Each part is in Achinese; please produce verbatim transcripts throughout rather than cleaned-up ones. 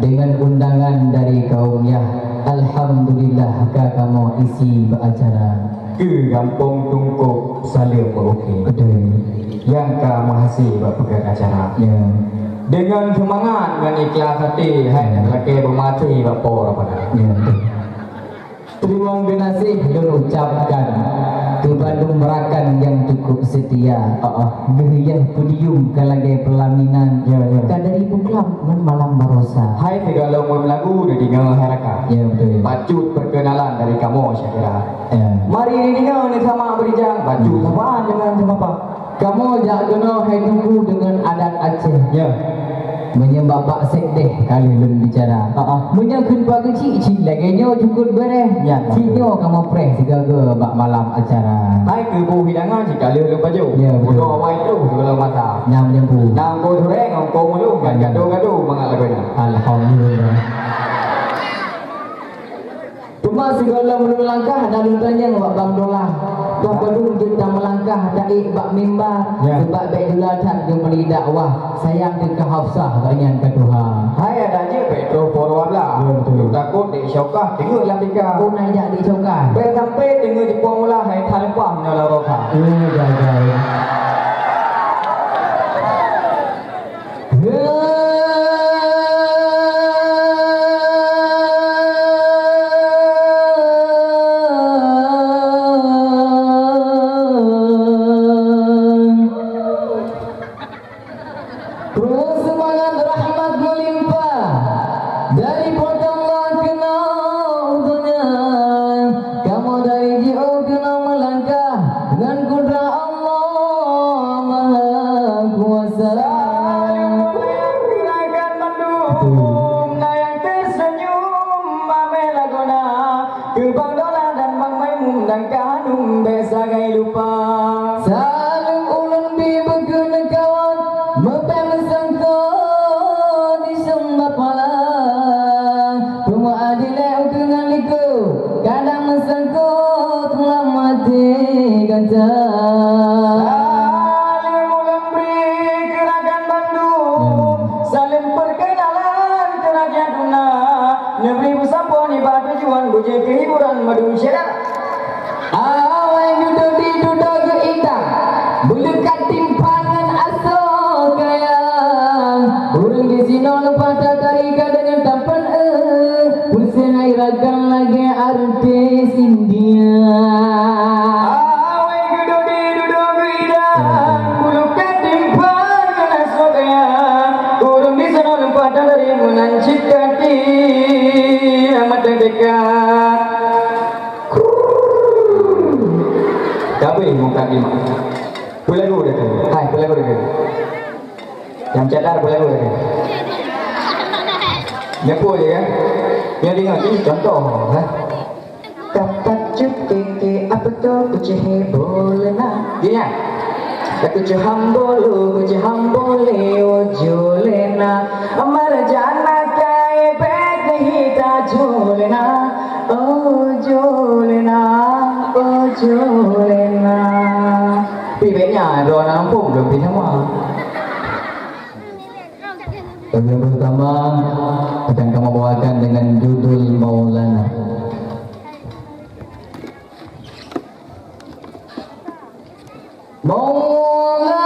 Dengan undangan dari kaum Yah, alhamdulillah ka kamoe isi bak acara. Keu gampông Tungkôk saleuem meu-ukée. Beutôi. Nyang ka meuhase bak peugöt acara. Ya. Deungon seumangat ngon ikhlas até, hai, hmm, nyang lakée beumaté bak Po Rabbana. Ya, beutôi. Teurimong geunaséh lôn ucapkan keu bandum rakan nyang cukup seutia. Heeh. Geuh yah podium ka lagée peulaminan. Ya, ya. Ka dari buklam ngon malam barosa. Hai sigohlom lagu neudeungoe hai rakan. Ya, beutôi. Bacut peukeunalan dari kamoe syedara. Ya. Mari neudeungoe neusama beurijang. Bacut, hmm, sapaan deungon seumapa. Kamoe jak keunoe hai Teungku deungon adat Aceh. Ya. Meunyoe bak Pak Sekdes ka lheueh lôn bicara. Ha, ha. Meunyoe kheun Pak Geuchik cit lagée nyoe cukot beureh. Ya, ya. Cit nyoe kamoe preh sigoe-goe bak malam acara. Hai keu buh hidangan cit ka lheueh lôn pajoh. Ya, beutôi. Uroe awai troh sigohlom masa. Nyang meujampu. Nang ko sureng, ko mulung, kan, ya, ya, gado-gado mangat lagoena. Alhamdulillah. Teuma sigohlom lôn langkah na lôn tanyong bak Bang Dolah, bah padum jeuet tameulangkah taék bak mimba, ya, seubab bék dula that geumeuli dakwah, sayang teuka Hafsah gobnyan ka tuha. Hai adak jeuet bék troh Po Rabbana. Ya, beutôi. Lôn takot Dek Syaukah teungeut lam tika. Oh, na jak Dek Syaukah. Bék sampai teungeut jipo mula hai that leupah meunyoe lam roka. Oh, gagai. Seumangat rahmat meulimpah dari Po teu Allah keunoe u donya. Kamoe dari jiôh keunoe meulangkah ngon kudrat Allah Maha Kuasa. Rakan bandum, na nyang teusenyum mamé lagoena, keu Bang Dolah dan Bang Maimun dan Kak Hanum bék sagai lupa. Saleuem ulôn bi beukeue neukawat, meubék meusangkot di seumbah pala. Teuma adilée ukeue ngon likôt, kadang meusangkot lam até gata. Saleuem ulôn bri keu rakan bandum, saleuem peukeunalan keu rakyat duna. Neubri beusampoe nibak tujuan beujeuet keu hiburan mandum syedara. Awai dudoe di dudoe geuitam, beuleukat timphan ngon asoe kaya. Ureuëng di sinoe leupah tatari ka deungon tampan, eh, peusen hai rakan lagée artis India. Awai dudoe di dudoe geuitam, beuleukat timphan ngon asoe kaya. Ureuëng di sinoe leupah tatari meunan cit kati amat teuka. Tabe mukadimah. Peulagu dah tu. Hai, peulagu dah tu. Nyang cadar peulagu dah tu. Nyapu je kan? Yang dengar ni contoh, ha? Tap tap cup tete apa tu kucing boleh nak? Dia. Aku ceham bolu, ceham bole, oh jolena. Marjana kai bet hita jolena. Oh jolena, oh jolena. Pi benya dua nampung belum pi sama. Lagu yang pertama akan kamu bawakan dengan judul Maulana. Maulana.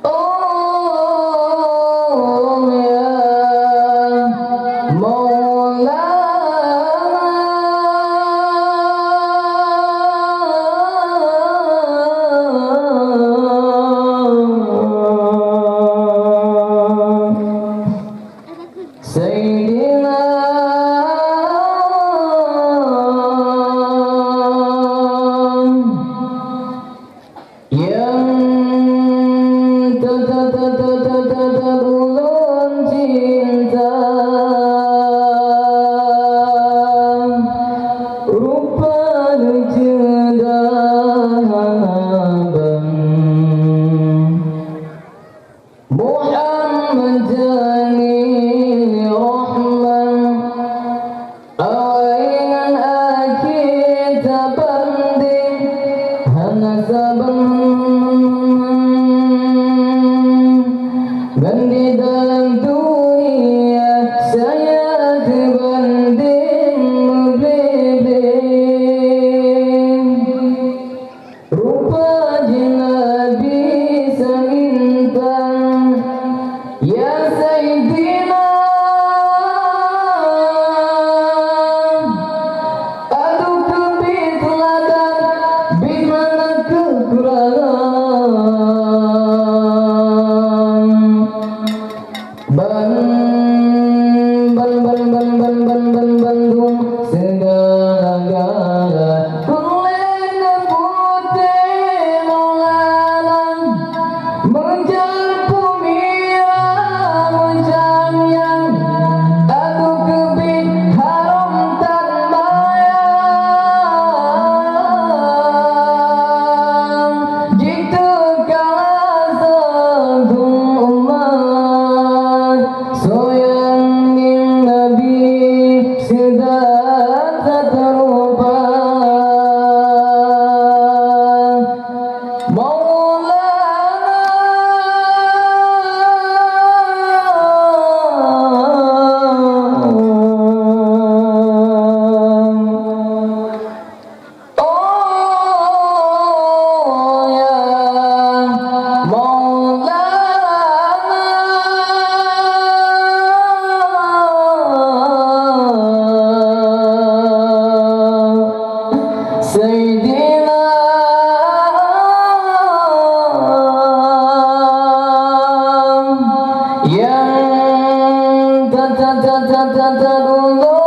Oh, ya. Sadulu